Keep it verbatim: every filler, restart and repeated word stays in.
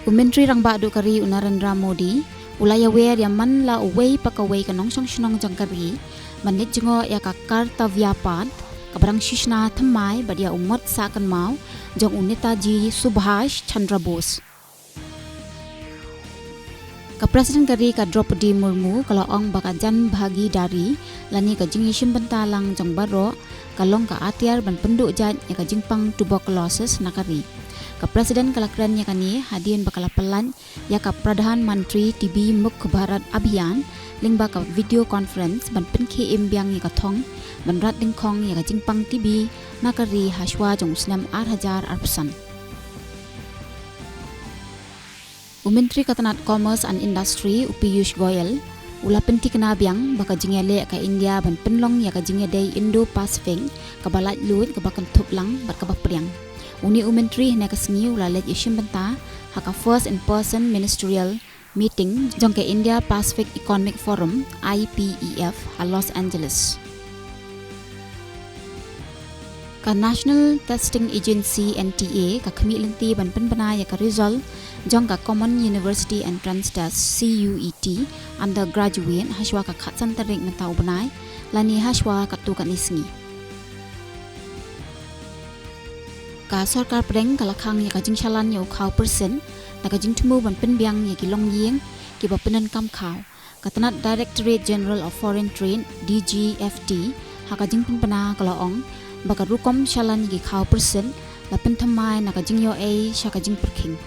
U Myntri Rangbah duh ka ri u Narendra Modi u la ïawer ïa man la uwei pa kawei ka nongshong shnong jong ka ri ban leit jngoh ïa ka Kartavya Path, kaba dang shu shna thymmai bad ïa u mot sah kynmaw jong u Netaji Subhash Chandra Bose. Ka President ka ri ka Droupadi Murmu ka la ong ba ka Jan Bhagidari lane ka jingïashim bynta lang jong baroh ka long ka atiar ban pynduh jait ïa ka jingpang tuberculosis na ka ri. Ka President ka la kren ïa kane hadien ba ka la pyllait ïa ka Pradhan Mantri T B Mukt Bharat Abhiyan lyngba ka video conference ban pynkhie im biang ïa ka thong ban rat dyngkhong ïa ka jingpang T B na ka ri hashwa jong u snem ar hajar arphew san. U Myntri ka tnat Commerce and Industry u Piyush Goyal u la pynthikna biang ba ka jingïaleh ka India ban pynlong ïa ka jingïadei Indo-Pacific kaba laitluid, kaba kynthup lang bad kaba pdiang. Une u Myntri hynne ka sngi u la leit ïashim bynta ha ka first in person ministerial meeting jong ka India Pacific Economic Forum, I P E F, ha Los Angeles. Ka National Testing Agency, N T A, ka khmih lynti ban pynbna ïa ka result jong ka Common University Entrance Test, C U E T, undergraduate hashwa ka khatsan tarik mynta u bnai lane hashwa katto katne sngi. Ka Sorkar Pdeng ka la khang ïa ka jingshalan ïa u khaw pyrshit da ka jingthmu ban pynbiang ïa ki longïing kiba pyndonkam khaw. Ka tnat Directorate General of Foreign Trade, D G F T, ha ka jingpynbna ka la ong ba ka rukom shalan ïa ki khaw pyrshit la pynthymmai na ka jingïoh ei sha ka jingpyrkhing.